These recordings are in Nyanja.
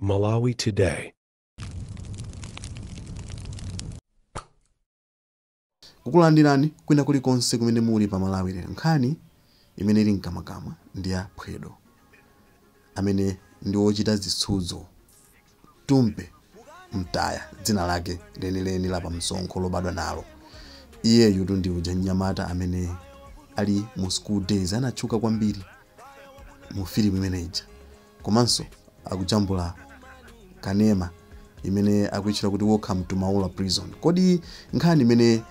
Malawi Today. Kukulandirani kwina kulikonse kumene muli pa Malawi lero. Nkhani imene ili mkamwakamwa ndi ya Phwedo amene ndi wochita zisudzo Tumpe Mtaya, dzina lake lenileni la pamsonkho lobadwa nalo. Iyeyu ndi uja mnyamata amene ali mu School Days, anatchuka kwambiri mu filimu imene ija, komanso akujambula kanema imene akuitchula kuti Welcome to Maula Prison. Kodi nkhani imene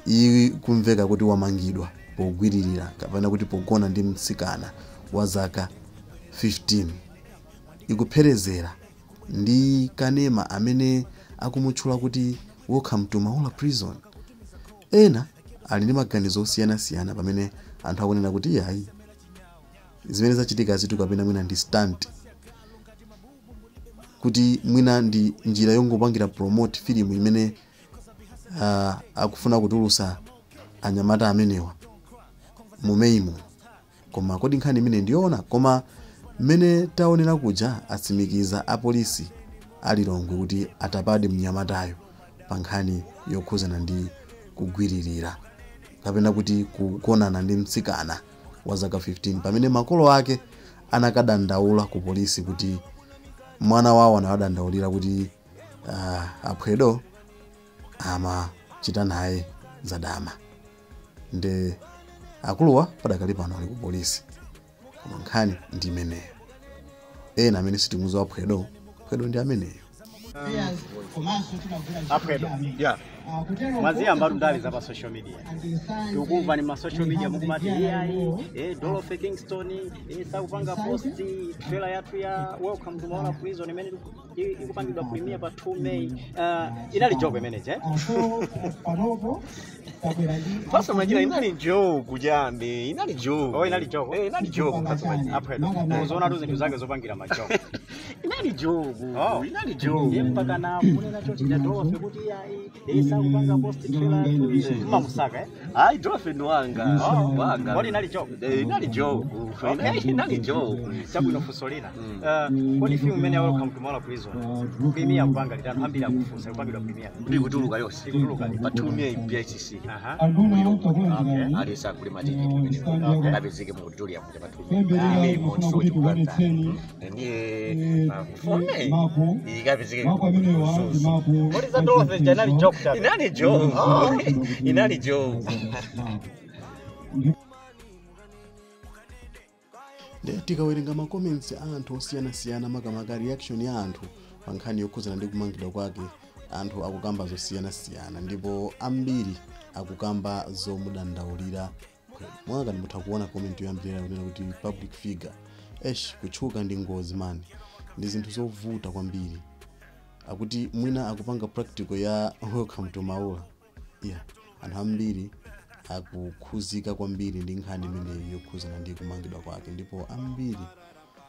ikumveka kuti wamangidwa pogwiririra kapena kuti pogona ndi mtsikana wa zaka 15 ikupherezera ndi kanema amene akumutchula kuti Welcome to Maula Prison? Ena ali ndi maganizo osiyanasiyana pamene anthu akunena kuti iyayi, zimene zachitika zitu kapena mwina ndi stunt, kuti mwina ndi njira yongopangira promote filimu imene akufuna kutulusa anyamata amenewa mumeimo. Koma kodi nkhani imene ndiyoona? Koma mmene taonera kuja, atsimikiza apolisi alilongwe kuti atapade mnyamatayo pa nkhani yokhuzana ndi kugwiririra kapena kuti kugonana ndi mtsikana wa zaka 15, pamene makolo ake anakadandaula ku polisi kuti mwana wawo anawadandaulira kuti aphwedo amachita naye zadama. Nde akuluwa padakali pano ali ku polisi, koma nkhani ndi imeneyo. Ena amene sitimuziwa Phwedo, Phwedo ndi ameneyo. Aphwedo, mwaziyamba ndale za pa social media, tikukumva ni ma social media mukumati iyayi, Dorothy Kingston sakupanga post trailer yathu ya Welcome to Maula Prison imene ikupangidwa premiere pa 2 May. Inali joke imeneje, eh? Mphatso Mwachira, inali joke chambe, inali joke. Oh, inali joke. Eh, inali joke, Mphatso Mwachira. Aphwedo, muzoona tu zinthu zake zopangira ma joke. Inali joke. Oh. Inali joke. Ndiye mpaka na kunena chochita Dorothy kuti iyayi, sakupanga post trailer yathu, mumamusaka, eh? Ayi, Dorothy ndi wanga. Oh. Wanga. Kodi inali joke? Eh, inali joke. Inali joke. Chabwino, funso lina. Kodi film imene ya Welcome to Maula Prison premiere kupanga litano? Ambiri akufunsa, ikupangidwa premiere Kuti ikutuluka yonse Ikutuluka liti? pa 2 May, BICC. Aliyese agule matikiti kumeneko, akapezeke mu auditorium pa 2 May monso chikulanza. Ndiye 4 May ikapezeke. Kodi za Dorothy ija inali joke chabe? Inali joke, inali joke. Nde tikawerenga ma comments a anthu osiyanasiyana, makamaka reaction ya anthu pa nkhani yokhuzana ndi kumangidwa kwake, anthu akukamba zosiyanasiyana ndipo ambiri akukamba zomudandaulira. Mwakani mutha kuona comment yoyambirira kunena kuti public figure esh, kutchuka ndi ngozi mani, ndi zinthu zovuta kwambiri. Akuti mwina akupanga practical ya Welcome to Maula. Yeah, anthu ambiri akukhuzika kwambiri ndi nkhani imeneyi yokhuzana ndi kumangidwa kwake, ndipo ambiri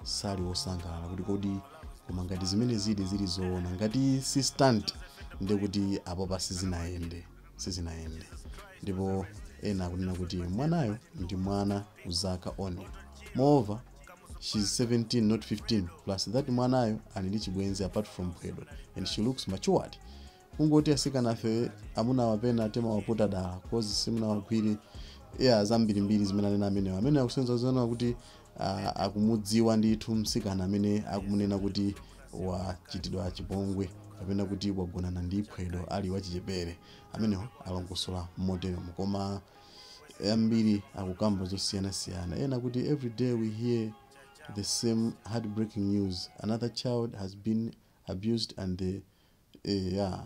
sali wosangalala kuti kodi koma ngati zimene zili zoona, ngati si stunt, ndikuti apo pa sizinayende, sizinayende. Ndipo ena akunena kuti mwanayo ndi mwana kuzaka only, moreover she's 17 not 15, plus that mwanayo ali ndi chibwenzi apart from Phwedo and she looks matured. Kungoti asikana afe amuna wapena timawaputa dala cause simunawagwire. Yeah, zambirimbiri zimene anena amenewa amene akusenza zona kuti akumudziwa ndithu msikana amene akumunena kuti wachitidwa chipongwe kapena kuti wagonana ndi Phwedo ali wachichepere. Amenewo alongosola moteromo, koma ambiri akukamba zosiyanasiyana. Ena kuti every day we hear the same heartbreaking news, another child has been abused and the yeah,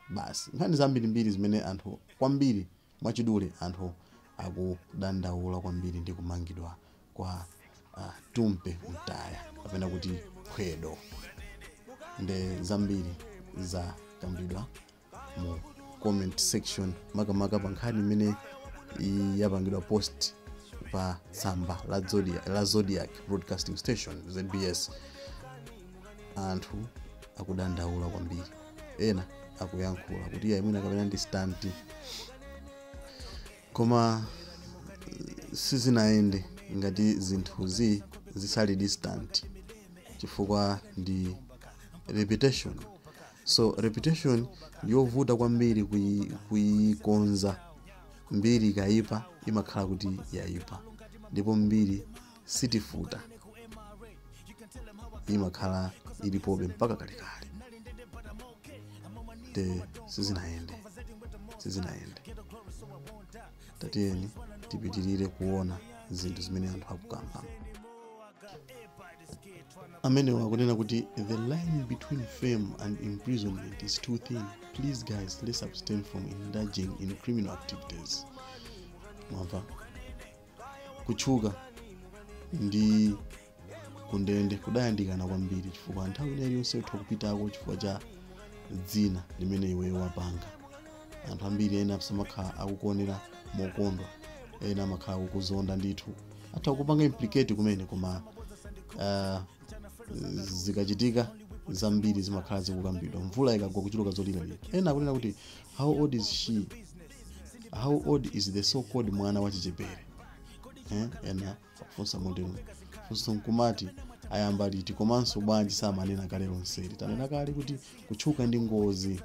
basi nkhani zambirimbiri zimene anthu kwambiri, mwachidule anthu akudandaula kwambiri ndi kumangidwa kwa Tumpe Mtaya kapena kuti Phwedo. Nde zambiri zakambidwa mu comment section, makamaka pa nkhani imene yapangidwa post pa tsamba la Zodiac Broadcasting Station, ZBS. Anthu akudandaula kwambiri, ena akuyankhula kuti iye mwina kapena ndi stunt, koma sizinayende ngati zinthuzi zisali stunt. Chifukwa ndi reputation. So reputation ndiyovuta kwambiri kuyikonza. Mbiri ikayipa imakhala kuti yayipa, ndipo mbiri sitifuta, imakhala ilipobe mpaka kalekale. Te sizinayende, sizinayende. Tatiyeni tipitirire kuona zinthu zimene anthu akukamba. Amene wakunena kuti the line between fame and imprisonment is too thin. Please guys, let's abstain from indulging in criminal activities. Mwamva, kutchuka ndi kundende kudayandikana kwambiri, chifukwa nthawi ina iliyonse utha kupitako chifukwa cha dzina limene iweyo wapanga. Anthu ambiri ena samakhala akukuonera mokondwa, ena amakhala akukuzonda ndithu, atha kupanga implicate kumene, koma zikachitika zambiri zimakhala zikukambidwa. Mvula ikagwa kuchuluka zoliralira. Ena akunena kuti how old is she, how old is the so called mwana wa chichepere? Ena akufunsa motero. Funso nkumati ayamba liti, komanso bwanji samanena kale lonseli. Tanena kale kuti kutchuka ndi ngozi.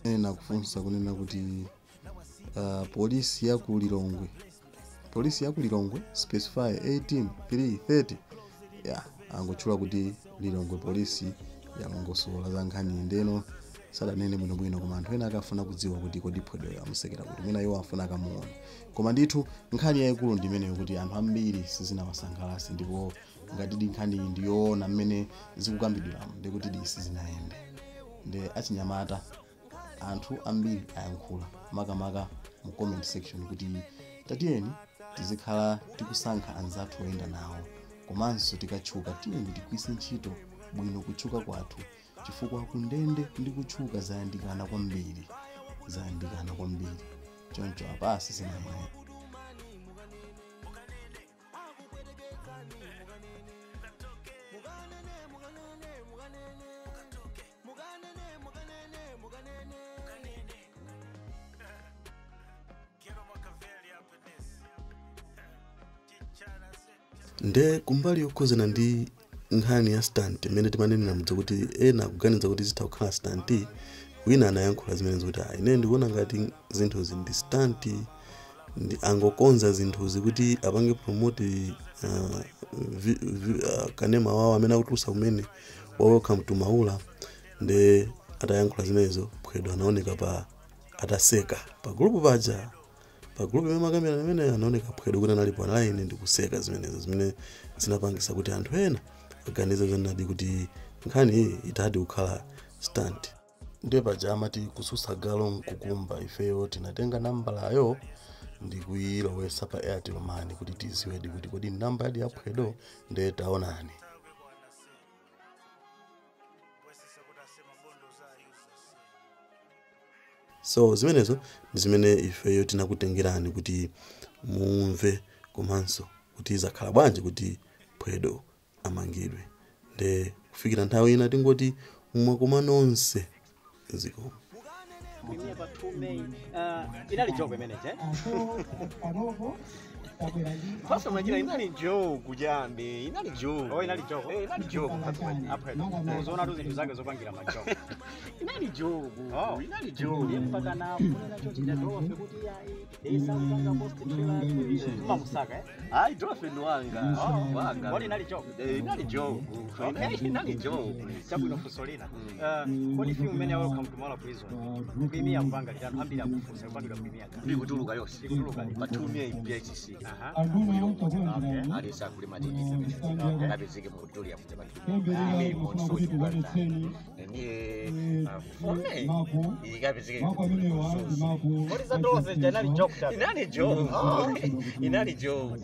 Ena akufunsa kunena kuti polisi ya ku Lilongwe, polisi ya ku Lilongwe specify 18 3 30. Yeah, angotchula kuti Lilongwe polisi yalongosola za nkhani ndeno sadanene bwinobwino, koma anthu ena akafuna kudziwa kuti kodi Phwedoyo amusekera kuti mwina iwo afuna akamuona. Koma ndithu nkhani yayikulu ndi imeneyo, kuti anthu ambiri sizinawasangalatse, ndipo ngati di nkhani iyi ndiyoona mmene zikukambidwiramo, ndikuti di sizinayende. Ndi achinyamata anthu ambiri ayankhula makamaka mu comment section kuti tatiyeni tizikhala tikusankha anzathu oyenda nawo, komanso tikatchuka tiyeni tigwiritse ntchito bwino kutchuka kwathu, chifukwa kundende ndi kutchuka zayandikana kwambiri, zayandikana kwambiri. Choncho apasi sizinayende. Nde kumbali yokhuzana ndi nkhani ya stunt imene timanenera mudzi kuti ena akuganiza kuti zitha kukhala stunt, wina anayankhula zimenezo kuti ine ndikuona ngati zinthuzi ndi stunt, ndi angokonza zinthuzi kuti apange promote kanema wawo amene akutulusa kumene wa Welcome to Maula. Nde atayankhula zimenezo Phwedo anaoneka pa ataseka pa group paja, pa group imene makamera amene anaoneka Phwedo kuti analipo online ndi kuseka zimenezo, zimene zinapangisa kuti anthu ena aganize zonadi kuti nkhani iyi itadi kukhala stunt. Ndiye paja amati kususa galo nkukumba, ifeyo tinatenga nambalayo ndi kuyilowesa pa Airtel Money kuti tiziwedi kuti kodi namba yadi ya Phwedo. Ndiye taonani. So zimenezo ndi zimene ifeyo tinakutengerani kuti mumve, komanso kuti zakhala bwanji kuti Phwedo amangidwe. Nde kufikira nthawi ina tingoti mwakoma nonse ziko. Mwenye pa 2 May, inali joke imene je? Pasa majina inali joke jambe, inali joke. Oh, inali joke. Inali joke. Aphwedo. Uzoona tu zinthu zake zopangira majoke. Inali joke. Oh. Inali joke. Mpaka na kunena choti ndatofe kuti yayi sakupanga post trailer. Tumamusaka Ai Dorothy ndi wanga. Wanga. Kodi inali joke? Inali joke. Okay. Inali joke. Chabwino funso lina. Kodi film imene ya Welcome to Maula Prison kuimia kupanga litano ambiri akufunsa kupangidwa kuimia gani? Ndikutuluka yonse. Ikutuluka. Pa 2 May BICC. Aha. Alisa kuli matikiti akapezeke mu auditorium muja pa 2 May monso chikulanzani. Ndiye for me ikapezeke Kodi za Dorothy inali joke chabe? Inali joke. Inali joke.